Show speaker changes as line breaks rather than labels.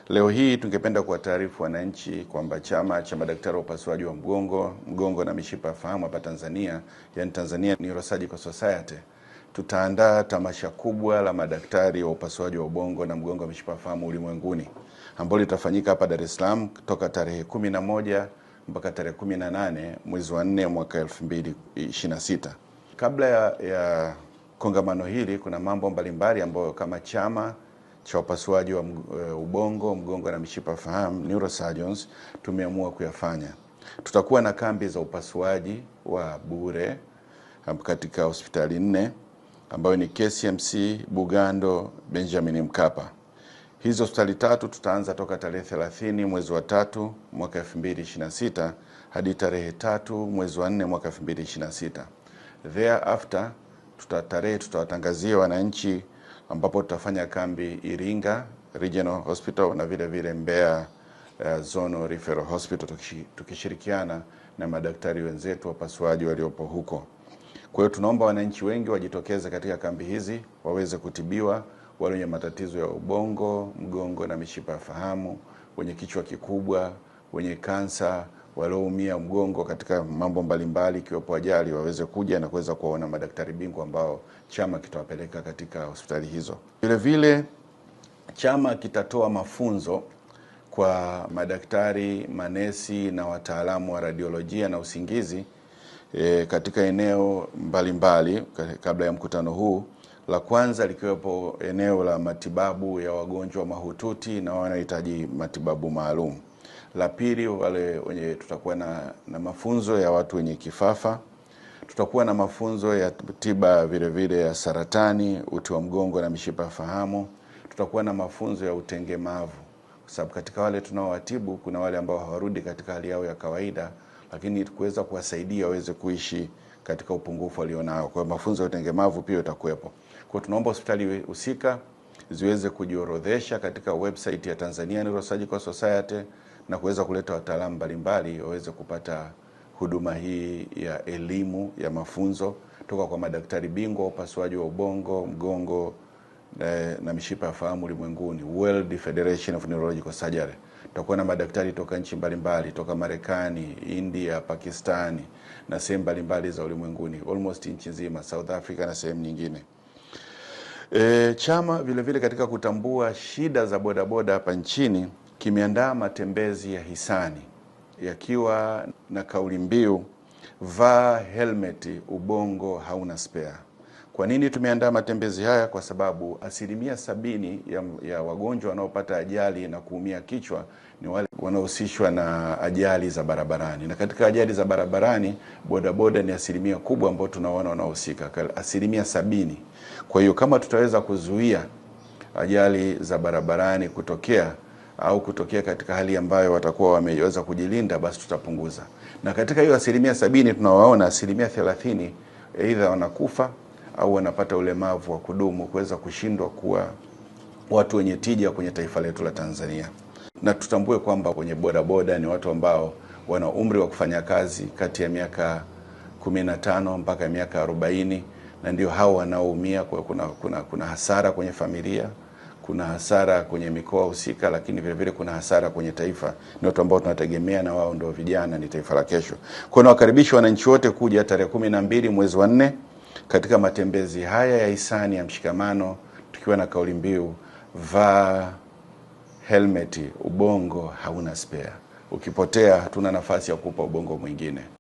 Leo hii tungependa kuwataarifu wananchi kwamba chama cha madaktari wa upasuaji wa mgongo na mishipa ya fahamu hapa Tanzania, yani Tanzania Neurosurgical Society, tutaandaa tamasha kubwa la madaktari wa upasuaji wa ubongo na mgongo wa mishipa ya fahamu ulimwenguni ambalo litafanyika hapa Dar es Salaam toka tarehe 11 mpaka tarehe 18 mwezi wa 4 mwaka 2026. Kabla ya kongamano hili kuna mambo mbalimbali ambayo kama chama cha upasuaji wa ubongo, mgongo na mishipa fahamu neurosurgeons tumeamua kuyafanya. Tutakuwa na kambi za upasuaji wa bure katika hospitali 4 ambayo ni KCMC, Bugando, Benjamin Mkapa. Hizo hospitali 3 tutaanza toka tarehe 30 mwezi wa 3 mwaka 2026 hadi tarehe 3 mwezi wa 4 mwaka 2026. Thereafter tutawatangazia wananchi ambapo tutafanya kambi Iringa Regional Hospital na vile vile Mbeya Zonal Referral Hospital tukishirikiana na madaktari wenzetu wapasuaji waliopo huko. Kwa hiyo tunaomba wananchi wengi wajitokeze katika kambi hizi waweze kutibiwa, wale wenye matatizo ya ubongo, mgongo na mishipa ya fahamu, wenye kichwa kikubwa, wenye kansa, walioumia mgongo katika mambo mbalimbali ikiwepo ajali, waweze kuja na kuweza kuwaona madaktari bingwa ambao chama kitawapeleka katika hospitali hizo. Vile vile chama kitatoa mafunzo kwa madaktari, manesi na wataalamu wa radiolojia na usingizi katika eneo mbalimbali kabla ya mkutano huu. La kwanza likiwepo eneo la matibabu ya wagonjwa mahututi na wanaohitaji matibabu maalum. La pili, wale wenye tutakuwa na mafunzo ya watu wenye kifafa. Tutakuwa na mafunzo ya tiba vile vile ya saratani, uti wa mgongo na mishipa ya fahamu. Tutakuwa na mafunzo ya utengemavu, kwa sababu katika wale tunaowatibu kuna wale ambao hawarudi katika hali yao ya kawaida, lakini kuweza kuwasaidia waweze kuishi katika upungufu walionao. Kwa hiyo mafunzo ya utengemavu pia itakuwepo. Kwa hiyo tunaomba hospitali husika ziweze kujiorodhesha katika website ya Tanzania Neurosurgical Society na kuweza kuleta wataalamu mbalimbali waweze kupata huduma hii ya elimu ya mafunzo toka kwa madaktari bingwa upasuaji wa ubongo, mgongo na mishipa ya fahamu ulimwenguni, World Federation of Neurological Surgery. Tutakuwa na madaktari toka nchi mbalimbali, toka Marekani, India, Pakistani na sehemu mbalimbali za ulimwenguni, almost nchi nzima, South Africa na sehemu nyingine. Chama vile vile katika kutambua shida za bodaboda hapa nchini kimeandaa matembezi ya hisani yakiwa na kauli mbiu vaa helmeti, ubongo hauna spare. Kwa nini tumeandaa matembezi haya? Kwa sababu 70% ya wagonjwa wanaopata ajali na kuumia kichwa ni wale wanaohusishwa na ajali za barabarani. Na katika ajali za barabarani bodaboda ni asilimia kubwa ambao tunaona wanaohusika, 70%. Kwa hiyo kama tutaweza kuzuia ajali za barabarani kutokea au kutokea katika hali ambayo watakuwa wameweza kujilinda, basi tutapunguza. Na katika hiyo 70% tunawaona 30% aidha wanakufa au wanapata ulemavu wa kudumu, kuweza kushindwa kuwa watu wenye tija kwenye taifa letu la Tanzania. Na tutambue kwamba kwenye bodaboda ni watu ambao wana umri wa kufanya kazi kati ya miaka 15 mpaka miaka 40, na ndio hao wanaoumia. Kwa kuna hasara kwenye familia, kuna hasara kwenye mikoa husika, lakini vile vile kuna hasara kwenye taifa. Ni watu ambao tunategemea na wao ndio vijana, ni taifa la kesho. Kwa hiyo nawakaribisha wananchi wote kuja tarehe 12 mwezi wa 4 katika matembezi haya ya hisani ya mshikamano, tukiwa na kauli mbiu vaa helmeti, ubongo hauna spare. Ukipotea hatuna nafasi ya kukupa ubongo mwingine.